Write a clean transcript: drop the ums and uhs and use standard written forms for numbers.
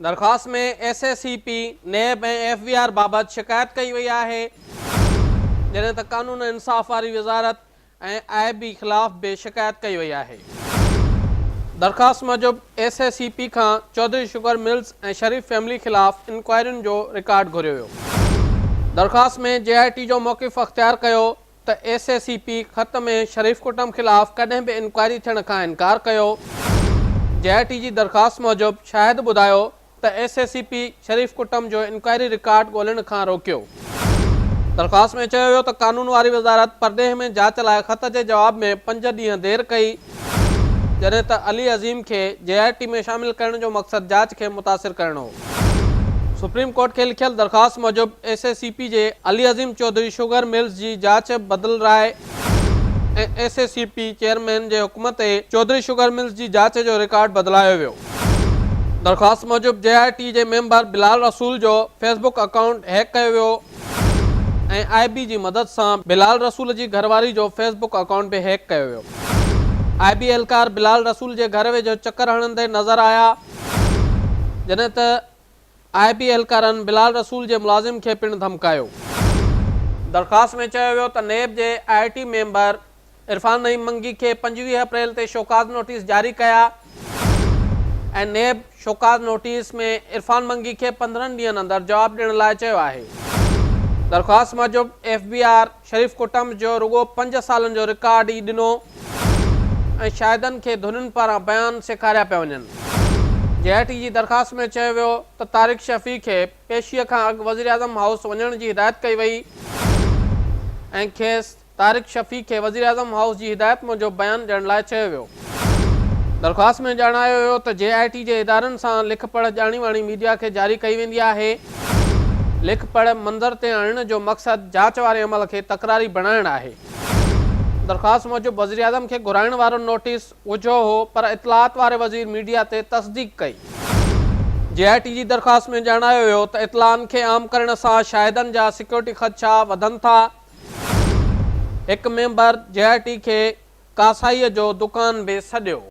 درخواست ۾ S E C P, NAB ۽ F B R بابت شڪايت ڪئي وئي آهي، جڏهن ته قانون انصاف واري وزارت ۽ آء بي خلاف به شڪايت ڪئي وئي آهي. درخواست موجب ايس اي سي پي کان چوڌري شگر ملز ۽ شريف فيملي خلاف انڪوائرين جو رڪارڊ گهريو ويو. درخواست ۾ جي آء ٽي جو موقف اختيار ڪيو ته ايس اي سي پي خط ۾ شريف ڪٽنب خلاف ڪڏهن به انڪوائري ٿيڻ کان انڪار ڪيو. جي آء ٽي جي درخواست موجب شاهد ٻڌايو ته S E C P Sharif ڪٽنب جو انڪوائري رڪارڊ ڳولڻ کان روڪيو. درخواست ۾ چيو ويو ته قانون واري وزارت پرڏيهه ۾ جاچ لاء خط جي جواب ۾ پنج ڏينهن دير ڪئي، جڏهن ته علي عظيم کي جي آء ٽي ۾ شامل ڪرڻ جو مقصد جاچ کي متاثر ڪرڻ هو. سپريم ڪورٽ کي لکيل درخواست موجب ايس اي سي پي جي علي عظيم چوڌري شوگر ملز جي جاچ بدلرائي ۽ S E C P chairman جي حڪم تي چوڌري شوگر ملز جي جاچ جو رڪارڊ بدلايو ويو. درخواست موجب جي آء ٽي جي ميمبر بلال رسول جو فيس بڪ اڪائونٽ هيڪ ڪيو ويو ۽ آء بي جي مدد سان بلال رسول جي گهرواري جو فيس بڪ اڪائونٽ به هيڪ ڪيو ويو. آء بي اهلڪار بلال رسول جي گهر ويجهو چڪر هڻندي نظر آيا. جڏهن ته آء بي اهلڪارن بلال رسول جي ملازم کي پڻ ڌمڪايو. درخواست ۾ چيو ويو ته نيب جي I T member Irfan Naeem Mangi کي 25 اپريل تي شوڪاز نوٽيس جاري ڪيا ۽ NAB show cause notice ۾ Irfan Mangi کي 15 ڏينهن اندر جواب ڏيڻ لاء چيو آهي. درخواست موجب ايف بي آر شريف ڪٽنب جو رڳو پنج سالن جو رڪارڊ ئي ڏنو ۽ شاهدن کي ڌرين پاران بيان سيکاريا پيا وڃن. جي آء ٽي جي درخواست ۾ چيو ويو ته طارق شفيع کي پيشيء کان اڳ وزيراعظم هائوس وڃڻ جي هدايت ڪئي وئي ۽ کيس طارق شفيع کي وزيراعظم هائوس جي هدايت موجب بيان ڏيڻ لاء چيو ويو. درخواست ۾ ڄاڻايو ويو ته جي آء ٽي جي ادارن سان لک پڙهه ڄاڻي واڻي ميڊيا کي جاري ڪئي ويندي آهي، لک پڙهه منظر تي آڻڻ جو مقصد جاچ واري عمل کي تڪراري بڻائڻ آهي. درخواست موجب وزيراعظم کي گهرائڻ وارو نوٽيس ڳجهو هو پر اطلاعات واري وزير ميڊيا تي تصديق ڪئي. جي آء ٽي جي درخواست ۾ ڄاڻايو ويو ته اطلاعن کي عام ڪرڻ سان شاهدن جا سيڪيورٽي خدشا وڌن ٿا، هڪ ميمبر جي آء ٽي کي ڪاسائيء جو دڪان به سڏيو.